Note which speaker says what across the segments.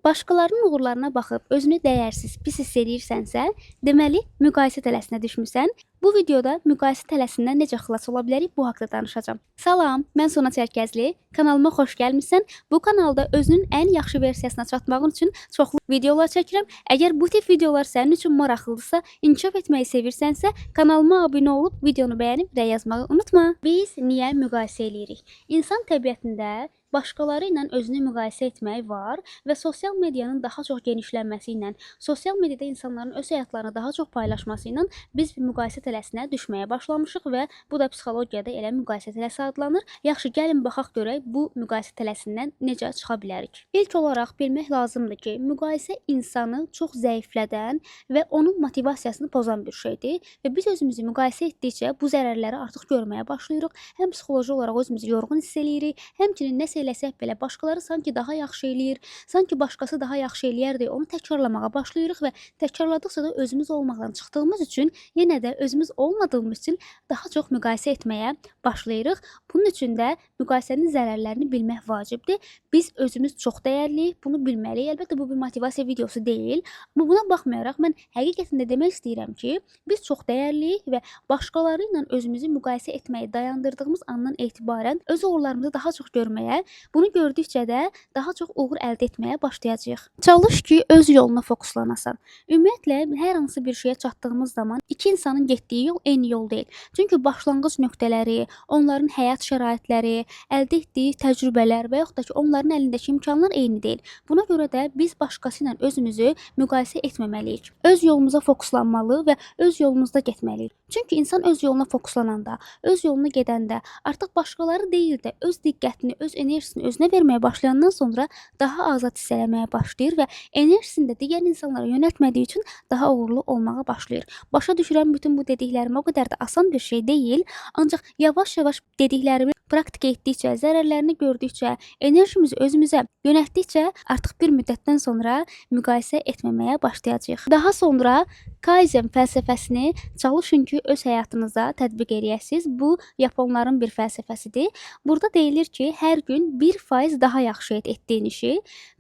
Speaker 1: Başqalarının uğurlarına baxıb özünü dəyərsiz, pis hiss eləyirsənsə, deməli müqayisə tələsinə düşmüsən. Bu videoda müqayisə tələsindən necə xilas ola bilərik, bu haqda danışacağam. Salam, mən Sona Çərkəzli. Kanalıma xoş gəlmisən. Bu kanalda özünün ən yaxşı versiyasına çatmağın üçün çoxlu videolar çəkirəm. Əgər bu tip videolar sənin üçün maraqlıdırsa, inkişaf etməyi sevirsənsə, kanalıma abunə olub videonu bəyənib rəy yazmağı unutma. Biz niyə müqayisə eləyirik? İnsan təbiətində başqaları ilə özünü müqayisə etmək var və sosial medianın daha çox genişlənməsi ilə, sosial mediada insanların öz həyatlarını daha çox paylaşması ilə biz bir müqayisə tələsinə düşməyə başlamışıq və bu da psixologiyada elə müqayisə tələsi adlanır. Yaxşı, gəlin baxaq görək bu müqayisə tələsindən necə çıxa bilərik. İlk olaraq bilmək lazımdır ki, müqayisə insanı çox zəiflədən və onun motivasiyasını pozan bir şeydir və biz özümüzü müqayisə etdikcə bu zərərləri artıq görməyə başlayırıq. Həm psixoloji olaraq özümüzü yorğun hiss eləyirik, həmçinin nəsə eləsək belə başqaları sanki daha yaxşı eləyir, sanki başqası daha yaxşı eləyər deyə onu təkrarlamağa başlayırıq və təkrarladıqca da özümüz olmaqdan çıxdığımız üçün yenə də özümüz olmadığımız üçün daha çox müqayisə etməyə başlayırıq. Bunun üçün də müqayisənin zərərlərini bilmək vacibdir. Biz özümüz çox dəyərliyik, bunu bilməliyik. Əlbəttə bu bir motivasiya videosu deyil, amma buna baxmayaraq mən həqiqətən də demək istəyirəm ki, biz çox dəyərliyik və başqaları ilə özümüzü müqayisə etməyi dayandırdığımız andan etibarən öz uğurlarımızı daha çox görməyə, bunu gördükcə də daha çox uğur əldə etməyə başlayacağıq. Çalış ki, öz yoluna fokuslanasan. Ümumiyyətlə, hər hansı bir şeyə çatdığımız zaman iki insanın getdiyi yol eyni yol deyil. Çünki başlanğıc nöqtələri, onların həyat şəraitləri, əldə etdiyi təcrübələr və yaxud da ki, onların əlindəki imkanlar eyni deyil. Buna görə də biz başqası ilə özümüzü müqayisə etməməliyik. Öz yolumuza fokuslanmalı və öz yolumuzda getməliyik. Çünki insan öz yoluna fokuslananda, öz yoluna gedəndə artıq başqaları deyil də öz diqqətini, öz enerjisini özünə verməyə başlayandan sonra daha azad hiss eləməyə başlayır və enerjisini də digər insanlara yönəltmədiyi üçün daha uğurlu olmağa başlayır. Başa düşürəm, bütün bu dediklərim o qədər də asan bir şey deyil, ancaq yavaş-yavaş dediklərimi praktika etdikcə, zərərlərini gördükcə, enerjimizi özümüzə yönəltdikcə artıq bir müddətdən sonra müqayisə etməməyə başlayacağıq. Daha sonra Kaizen fəlsəfəsini çalışın ki, öz həyatınıza tətbiq eləyəsiniz. Bu yaponların bir fəlsəfəsidir. Burada deyilir ki, hər gün 1% daha yaxşı et etdiyin işi.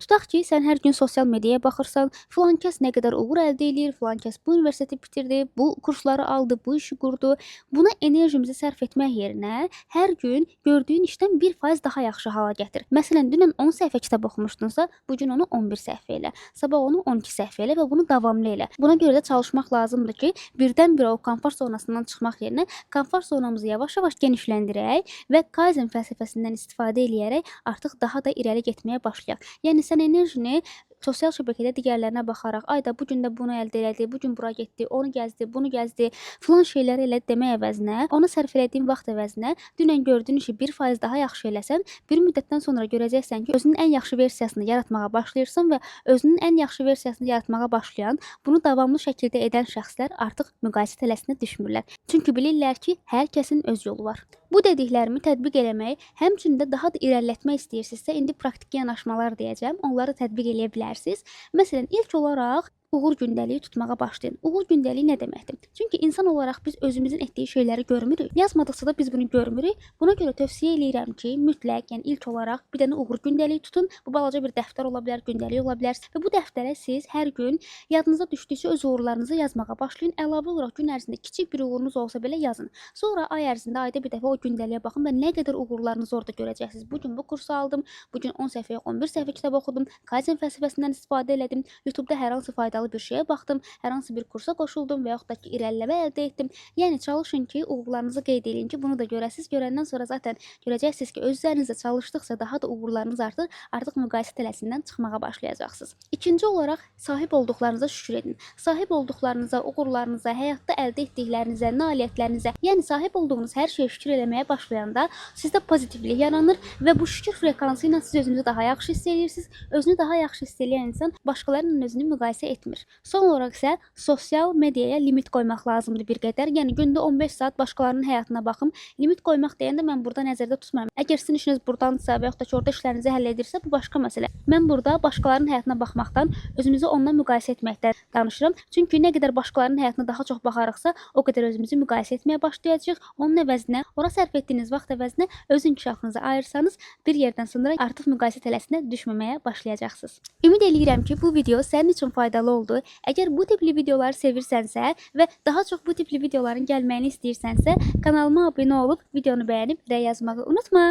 Speaker 1: Tutaq ki, sən hər gün sosial mediaya baxırsan, filan kəs nə qədər uğur əldə eləyir, filan kəs bu universiteti bitirdi, bu kursları aldı, bu işi qurdu. Buna enerjimizi sərf etmək yerinə hər gün gördüyün işdən 1% daha yaxşı hala gətir. Məsələn, dünən 10 səhifə kitab oxumuşdunsa, bu gün onu 11 səhifə elə. Sabah onu 12 səhifə elə və bunu davamlı elə. Buna görə də çalışmaq lazımdır ki, birdən-birə o komfort zonasından çıxmaq yerinə komfort zonamızı yavaş-yavaş genişləndirək və Kaizen fəlsəfəsindən istifadə eləyərək artıq daha da irəli getməyə başlayaq. Yəni sən enerjini sosial şəbəkədə digərlərinə baxaraq, ay da bu gün də bunu əldə elədi, bu gün bura getdi, onu gəzdi, bunu gəzdi, filan şeyləri elə demək əvəzinə, ona sərf elədiyin vaxt əvəzinə dünən gördüyün işi 1% daha yaxşı eləsən, bir müddətdən sonra görəcəksən ki, özünün ən yaxşı versiyasını yaratmağa başlayırsan və özünün ən yaxşı versiyasını yaratmağa başlayan, bunu davamlı şəkildə edən şəxslər artıq müqayisə tələsinə düşmürlər. Çünki bilirlər ki, hər kəsin öz yolu var. Bu dediklərimi tətbiq eləmək, həmçinin də daha da irəlilətmək istəyirsinizsə, indi praktiki yanaşmalar deyəcəm, onları tətbiq eləyə bilərsiniz. Məsələn, ilk olaraq uğur gündəliyi tutmağa başlayın. Uğur gündəliyi nə deməkdir? Çünki insan olaraq biz özümüzün etdiyi şeyləri görmürük. Yazmadıqca da biz bunu görmürük. Buna görə tövsiyə eləyirəm ki, mütləq, yəni ilk olaraq bir dənə uğur gündəliyi tutun. Bu balaca bir dəftər ola bilər, gündəlik ola bilər və bu dəftərə siz hər gün yadınıza düşdükcə öz uğurlarınızı yazmağa başlayın. Əlavə olaraq gün ərzində kiçik bir uğurunuz olsa belə yazın. Sonra ay ərzində ayda bir dəfə o gündəliyə baxın və nə qədər uğurlarınızı orada görəcəksiniz. Bu gün bu kursu aldım, bu gün 10 səhifə yox, 11 səhifə kitab oxudum, Kaizen fəlsəfəsindən istifadə elədim, YouTube-da hər hansı faydalı bir şeyə baxdım, hər hansı bir kursa qoşuldum və yaxud da ki, irəliləmə əldə etdim. Yəni çalışın ki, uğurlarınızı qeyd eləyin ki, bunu da görəsiniz. Görəndən sonra zaten görəcəksiniz ki, öz üzərinizdə çalışdıqca daha da uğurlarınız artır, artıq müqayisə tələsindən çıxmağa başlayacaqsınız. İkinci olaraq sahib olduqlarınıza şükür edin. Sahib olduqlarınıza, uğurlarınıza, həyatda əldə etdiklərinizə, nailiyyətlərinizə, yəni sahib olduğunuz hər şeyə şükür eləməyə başlayanda sizdə pozitivlik yaranır və bu şükür frekansı ilə siz özünüzü daha yaxşı hiss edirsiniz. Özünü daha yaxşı hiss eləyən insan başqalarıyla özünü müqayisə etmir. etmir. Son olaraq isə sosial mediaya limit qoymaq lazımdır bir qədər. Yəni gündə 15 saat başqalarının həyatına baxım. Limit qoymaq deyəndə mən burada nəzərdə tutmuram. Əgər sizin işiniz burdansa və yaxud da ki, orada işlərinizi həll edirsə, bu başqa məsələ. Mən burada başqalarının həyatına baxmaqdan, özümüzü onunla müqayisə etməkdən danışıram. Çünki nə qədər başqalarının həyatına daha çox baxarıqsa, o qədər özümüzü müqayisə etməyə başlayacağıq. Onun əvəzinə, ora sərf etdiyiniz vaxt əvəzinə öz inkişafınıza ayırsanız, bir yerdən sonra artıq müqayisə tələsinə düşməməyə başlayacaqsınız. Ümid eləyirəm ki, bu video sənin üçün faydalı oldu. Əgər bu tipli videoları sevirsənsə və daha çox bu tipli videoların gəlməyini istəyirsənsə, kanalıma abunə olub videonu bəyənib rəy yazmağı unutma.